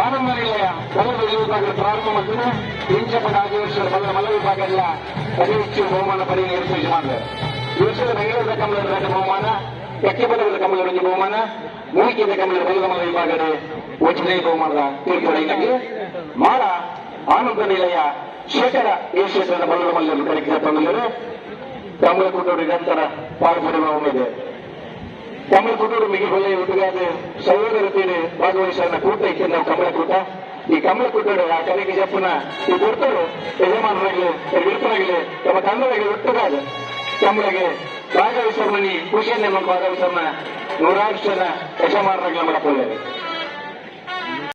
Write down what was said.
ಆನಂದ ನಿಲಯ ಬಲದ ವಿಭಾಗದ ಪ್ರಾರಂಭ ಮಾಡ್ತಾರೆ. ಇಂಚಪದ ಆದಿ ವರ್ಷದ ಬಲ್ಲ ಮಲ್ಲ ವಿಭಾಗ ಅತಿ ಹೆಚ್ಚು ಬಹುಮಾನ ಪಡೆಯುವ ಯಜಮಾನರು. ಈ ವರ್ಷದ ಬೆಂಗಳೂರದ ಕಮಲದ ಬಹುಮಾನ, ಕಕ್ಕೆಪದದ ಕಮಲದ ಬಹುಮಾನ, ಮೂಲಿಕೆದ ಕಮಲದ ಬಲದ ಮಲ್ಲ ವಿಭಾಗದ ಒಂಜನೇ ಬಹುಮಾನದ ತೀರ್ಪು ಮಾಡ ಆನಂದ ನಿಲಯ ಶೇಖರ ಏಷ್ಯಾದ ಬಲ್ಲದ ಮಲ್ಲರು ಕರೆಕ್ಟ್ ತಂದರು. ಕಮಲ ಕೂಟೋಡು ನಿರಂತರ ಪಾಲ್ಪಡುವ ಇದೆ. ಕಮಲ ಕೂಟೋಡು ಮಿಗಿ ಬಲ್ಲೆ ಒಟ್ಟುಗಾದ ಸಹೋದರತೆಯನ್ನು ಭಾಗವಹಿಸುವ ಕೂಟ ಇತ್ತು ನಾವು ಕಮಲ ಕೂಟ. ಈ ಕಮಲ ಕೂಟೋಡು ಆ ಕಲೆಗೆ ಜಪ್ಪುನ ಈ ಕೊಡ್ತರು ಯಜಮಾನರಾಗಲಿ, ವಿರುಪರಾಗಲಿ, ತಮ್ಮ ತಂಡದಾಗಲಿ ಒಟ್ಟುಗಾದ ಕಮಲಗೆ ಭಾಗವಹಿಸುವ ಮನಿ ಖುಷಿಯನ್ನು ನಮ್ಮ ಭಾಗವಹಿಸುವ ನೂರಾರು ಜನ ಯಜಮಾನರಾಗಲಿ ಮಾಡಕೊಳ್ಳೇವೆ.